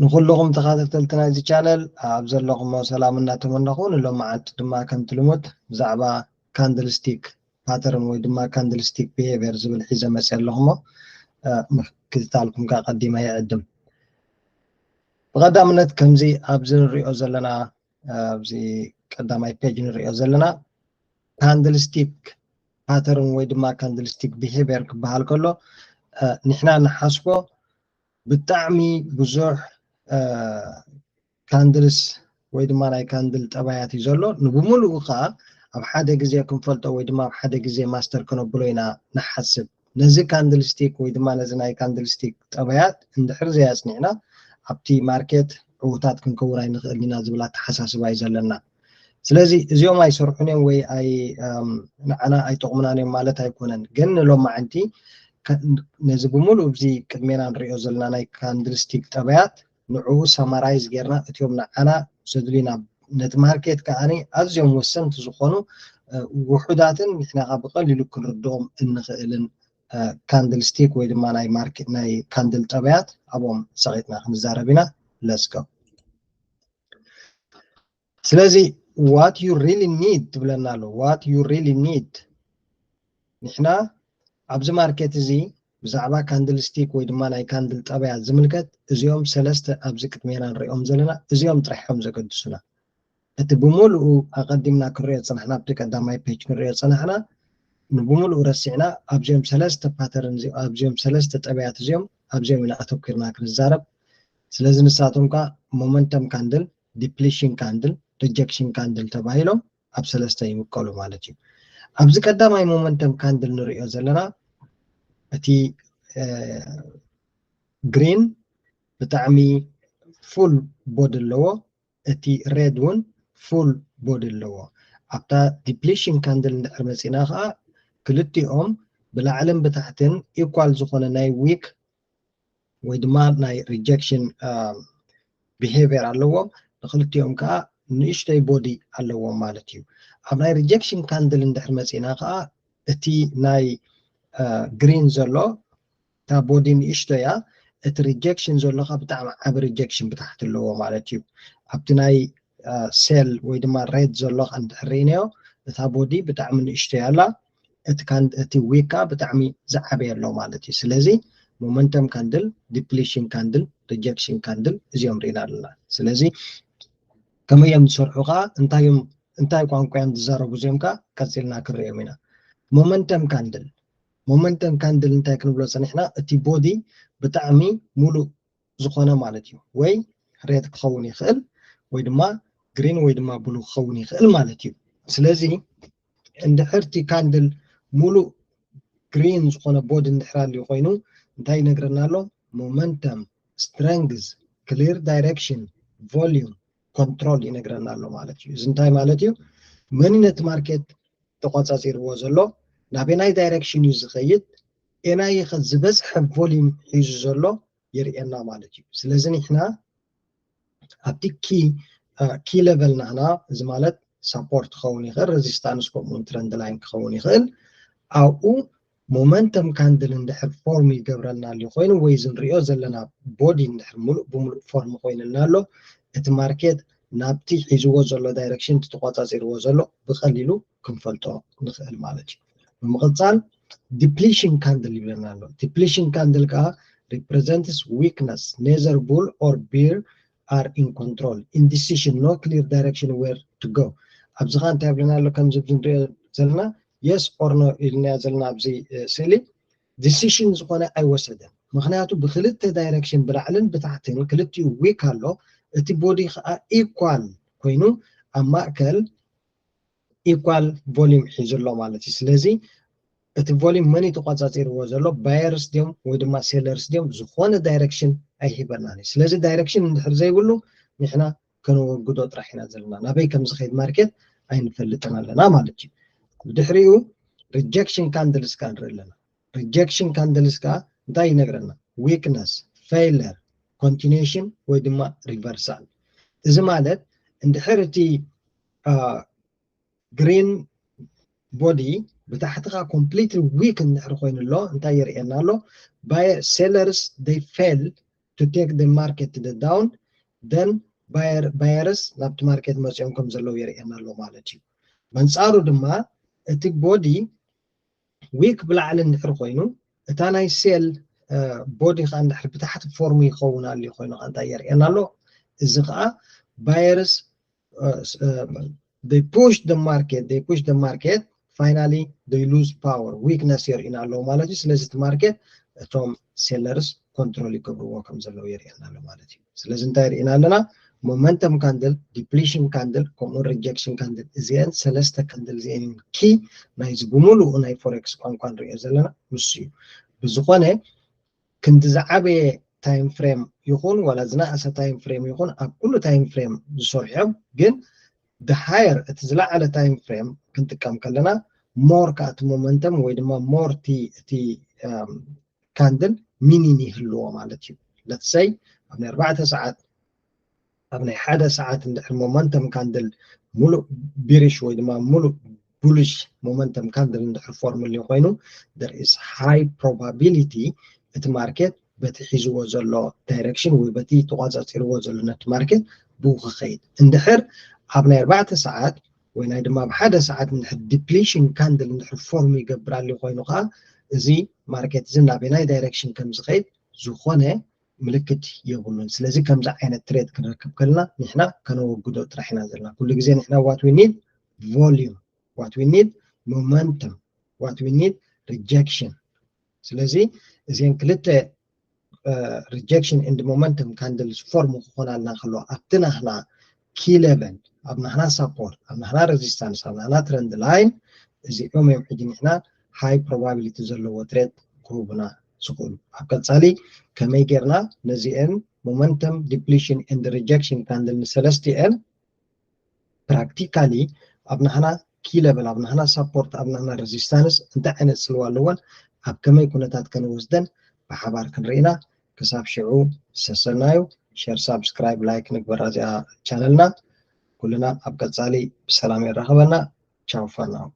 ንኩልኹም ተኸታተልቲ ናይዚ ቻነል ኣብ ዘለኹሞ ሰላም እናተመነኹ፣ ንሎማዓንቲ ድማ ከምቲ ልሙድ ብዛዕባ ካንድልስቲክ ፓተርን ወይ ድማ ካንድልስቲክ ቢሄቪየር ዝብል ሒዘ መፅእ ኣለኹሞ። ምክትታልኩም ከ ቀዲመ ይዕድም። ብቐዳምነት ከምዚ ኣብዚ ንሪኦ ዘለና ኣብዚ ቀዳማይ ፔጅ ንሪኦ ዘለና ካንድልስቲክ ፓተርን ወይ ድማ ካንድልስቲክ ቢሄቪየር ክበሃል ከሎ ንሕና ንሓስቦ ብጣዕሚ ብዙሕ ካንድልስ ወይ ድማ ናይ ካንድል ጠባያት እዩ ዘሎ። ንብምሉኡ ከዓ ኣብ ሓደ ግዜ ክንፈልጦ ወይ ድማ ኣብ ሓደ ግዜ ማስተር ክነብሎ ኢና ንሓስብ። ነዚ ካንድልስቲክ ወይ ድማ ነዚ ናይ ካንድልስቲክ ጠባያት እንድሕር ዘያፅኒዕና ኣብቲ ማርኬት ዕውታት ክንከውን ኣይንኽእል ኢና ዝብል ኣተሓሳስባ እዩ ዘለና። ስለዚ እዚኦም ኣይሰርሑን እዮም ወይ ንዓና ኣይጠቕሙናን እዮም ማለት ኣይኮነን። ግን ንሎማዓንቲ ነዚ ብምሉእ እዚ ቅድሜና ንሪኦ ዘለና ናይ ካንድልስቲክ ጠባያት ንዕኡ ሰማራይዝ ጌርና እቲኦም ንዓና ዘድልዩና ነቲ ማርኬት ከዓኒ ኣዝዮም ወሰንቲ ዝኾኑ ውሑዳትን ንሕና ከዓ ብቐሊሉ ክንርድኦም እንኽእልን ካንድልስቲክ ወይ ድማ ናይ ማርኬት ናይ ካንድል ጠባያት ኣብኦም ሰቒጥና ክንዛረብ ኢና። ለስከ ስለዚ what you really need ትብለና ኣሎ። What you really need ንሕና ኣብዚ ማርኬት እዚ ብዛዕባ ካንድልስቲክ ወይ ድማ ናይ ካንድል ጠባያት ዝምልከት እዚኦም ሰለስተ ኣብዚ ቅድሜና ንሪኦም ዘለና እዚኦም ጥራሕ እዮም ዘገድሱና። እቲ ብምሉኡ ኣቐዲምና ክንሪኦ ዝፀናሕና ኣብቲ ቀዳማይ ፔጅ ክንሪኦ ዝፀናሕና ንብምሉኡ ረሲዕና ኣብዚኦም ሰለስተ ፓተርን ኣብዚኦም ሰለስተ ጠባያት እዚኦም ኣብዚኦም ኢና ኣተኪርና ክንዛረብ። ስለዚ ንሳቶም ከዓ ሞመንተም ካንድል፣ ዲፕሊሽን ካንድል፣ ሪጀክሽን ካንድል ተባሂሎም ኣብ ሰለስተ ይምቀሉ ማለት እዩ። ኣብዚ ቀዳማይ ሞመንተም ካንድል ንሪኦ ዘለና እቲ ግሪን ብጣዕሚ ፉል ቦዲ ኣለዎ፣ እቲ ሬድ እውን ፉል ቦዲ ኣለዎ። ኣብታ ዲፕሊሽን ካንድል እንድሕር መፂና ከዓ ክልቲኦም ብላዕልን ብታሕትን ኢኳል ዝኾነ ናይ ዊክ ወይ ድማ ናይ ሪጀክሽን ቢሄቪየር ኣለዎም። ንክልቲኦም ከዓ ንእሽተይ ቦዲ ኣለዎም ማለት እዩ። ኣብ ናይ ሪጀክሽን ካንድል እንድሕር መፂና ከዓ እቲ ናይ ግሪን ዘሎ እታ ቦዲ ንእሽቶ እያ። እቲ ሪጀክሽን ዘሎ ከዓ ብጣዕሚ ዓቢ ሪጀክሽን ብታሕቲ ኣለዎ ማለት እዩ። ኣብቲ ናይ ሴል ወይ ድማ ሬድ ዘሎ እንድሕር ርኢናዮ እታ ቦዲ ብጣዕሚ ንእሽቶ እያ ኣላ። እቲ ዊክ ከዓ ብጣዕሚ ዝዓበየ ኣሎ ማለት እዩ። ስለዚ ሞመንተም ካንድል፣ ዲፕሊሽን ካንድል፣ ሪጀክሽን ካንድል እዚኦም ርኢና ኣለና። ስለዚ ከመይ እዮም ዝሰርሑ ከዓ እንታይ እዮም እንታይ ቋንቋ እዮም ዝዛረቡ እዚኦም ከዓ ቀፂልና ክንሪኦም ኢና። ሞመንተም ካንድል ሞመንተም ካንድል እንታይ ክንብሎ ፀኒሕና? እቲ ቦዲ ብጣዕሚ ሙሉእ ዝኾነ ማለት እዩ። ወይ ሬድ ክኸውን ይኽእል ወይ ድማ ግሪን ወይ ድማ ብሉ ክኸውን ይኽእል ማለት እዩ። ስለዚ እንድሕር እቲ ካንድል ሙሉእ ግሪን ዝኾነ ቦዲ እንድሕር ኣልዩ ኮይኑ እንታይ ይነግረና ኣሎ? ሞመንተም፣ ስትረንግዝ፣ ክሊር ዳይሬክሽን፣ ቮሊዩም፣ ኮንትሮል ይነግረና ኣሎ ማለት እዩ። እዚ እንታይ ማለት እዩ? መን ነቲ ማርኬት ተቋፃፂርዎ ዘሎ፣ ናበናይ ዳይሬክሽን እዩ ዝኸይድ፣ ኤናይ ዝበዝሐ ቮሊዩም ሒዙ ዘሎ የርእየና ማለት እዩ። ስለዚ ንሕና ኣብቲ ኪ ኪ ሌቨል ናህና እዚ ማለት ሳፖርት ክኸውን ይኽእል፣ ሬዚስታንስ ከምኡ እውን ትረንድ ላይን ክኸውን ይኽእል። ኣብኡ ሞመንተም ካንድል እንድሕር ፎርም ይገብረልና ኣሎ ኮይኑ ወይ እዚ ንሪኦ ዘለና ቦዲ እንድሕር ሙሉእ ብሙሉእ ፎርም ኮይንልና ኣሎ እቲ ማርኬት ናብቲ ሒዝዎ ዘሎ ዳይሬክሽን እቲ ተቋፃፂርዎ ዘሎ ብቐሊሉ ክንፈልጦ ንኽእል ማለት እዩ። ብምቕፃል ዲፕሊሽን ካንድል ይብለና ኣሎ። ዲፕሊሽን ካንድል ከዓ represents weakness, neither bull or bear are in control, indecision, no clear direction where to go። ኣብዚ ከዓ እንታይ ይብለና ኣሎ? ከምዚ ንሪኦ ዘለና yes or no ኢልናዮ ዘለና ኣብዚ ስእሊ ዲሲሽን ዝኾነ ኣይወሰደን። ምክንያቱ ብክልተ ዳይሬክሽን ብላዕልን ብታሕትን ክልቲኡ ዊክ ኣሎ። እቲ ቦዲ ከዓ ኢኳል ኮይኑ ኣብ ማእከል ኢኳል ቮሊዩም ሒዙ ኣሎ ማለት እዩ። ስለዚ እቲ ቮሊዩም መን እዩ ተቋፃፂርዎ ዘሎ? ባየርስ ድዮም ወይ ድማ ሴለርስ ድዮም? ዝኾነ ዳይሬክሽን ኣይሂበናን እዩ። ስለዚ ዳይሬክሽን እንድሕር ዘይብሉ ንሕና ከነወግዶ ጥራሕ ኢና ዘለና። ናበይ ከም ዝኸይድ ማርኬት ኣይንፈልጥን ኣለና ማለት እዩ። ብድሕሪኡ ሪጀክሽን ካንድልስ ከዓ ንርኢ ኣለና። ሪጀክሽን ካንድልስ ከዓ እንታይ ይነግረና? ዊክነስ፣ ፌይለር፣ ኮንቲኒሽን ወይ ድማ ሪቨርሳል። እዚ ማለት እንድሕር እቲ ግሪን ቦዲ ብታሕትኻ ኮምፕሊትሊ ዊክ እንድሕር ኮይኑ ኣሎ እንታይ የርእየና ኣሎ? ባየር ሴለርስ they fail to take the market to the down, then buyer buyers ናብቲ market መፅኦም ከም ዘለዉ የርእየና ኣሎ ማለት እዩ። በንፃሩ ድማ እቲ body weak ብላዕሊ እንድሕር ኮይኑ እታ ናይ sell body ከዓ እንድሕር ብታሕቲ form ይኸውን ኣሎ ኮይኑ ከዓ እንታይ የርእየና ኣሎ? እዚ ከዓ buyers uh, they push the market, they push the market, finally they lose power, weakness የርእዩና ኣለዉ ማለት እዩ። ስለዚ እቲ market እቶም sellers control ይገብርዎ ከም ዘለዉ የርእየና ኣሎ ማለት እዩ። ስለዚ እንታይ ርኢና ኣለና? Momentum candle፣ depletion candle፣ ከምኡ rejection candle፣ እዚአን ሰለስተ candle እዚአን key ናይዚ ብምሉኡ ናይ forex ቋንቋ ንሪኦ ዘለና ንሱ እዩ። ብዝኾነ ክንዲ ዝዓበየ time frame ይኹን ዋላ ዝነኣሰ time frame ይኹን ኣብ ኩሉ time frame ዝሰርሑ እዮም። ግን the higher እቲ ዝለዓለ time frame ክንጥቀም ከለና more ከዓ እቲ momentum ወይ ድማ more እቲ candle meaning ይህልዎ ማለት እዩ። Let's say ኣብ ናይ ኣርባዕተ ሰዓት ኣብ ናይ ሓደ ሰዓት እንድሕር momentum candle ሙሉእ bearish ወይ ድማ ሙሉእ bullish momentum candle እንድሕር form ኮይኑ there is high probability እቲ market በቲ ሒዝዎ ዘሎ direction ወይ በቲ ተቋፃፂርዎ ዘሎ ነቲ market ብኡ ክኸይድ። እንድሕር ኣብ ናይ ኣርባዕተ ሰዓት ወይ ናይ ድማ ኣብ ሓደ ሰዓት እንድሕር depletion candle እንድሕር form ይገብር ኣሎ ኮይኑ ከዓ እዚ market እዚ ናበናይ direction ከም ዝኸይድ ዝኾነ ምልክት የብሉን። ስለዚ ከምዚ ዓይነት trade ክንረክብ ከለና ንሕና ከነወግዶ ጥራሕ ኢና ዘለና። ኩሉ ግዜ ንሕና what we need volume, what we need momentum, what we need rejection። ስለዚ እዚን ክልተ rejection and momentum candles form ክኾናልና ከሎ ኣብቲ ናህና key level ኣብ ናህና support ኣብ ናህና resistance ኣብ ናህና trend line እዚኦም እዮም ሕጂ ንሕና high probability ዘለዎ trade ክህቡና ዝኽእሉ። ኣብ ቀፃሊ ከመይ ጌርና ነዚአን momentum depletion and rejection candle ንሰለስቲአን practically ኣብ ናህና key level ኣብ ናህና support ኣብ ናህና resistance እንታይ ዓይነት ፅልዋ ኣለወን ኣብ ከመይ ኩነታት ከንወስደን ብሓባር ክንርኢና። ክሳብ ሽዑ ሰሰናዩ። Share፣ subscribe፣ like ንግበራ እዚኣ channel ና። ኩልና ኣብ ቀፃሊ ብሰላም የራኽበና። ቻው for now።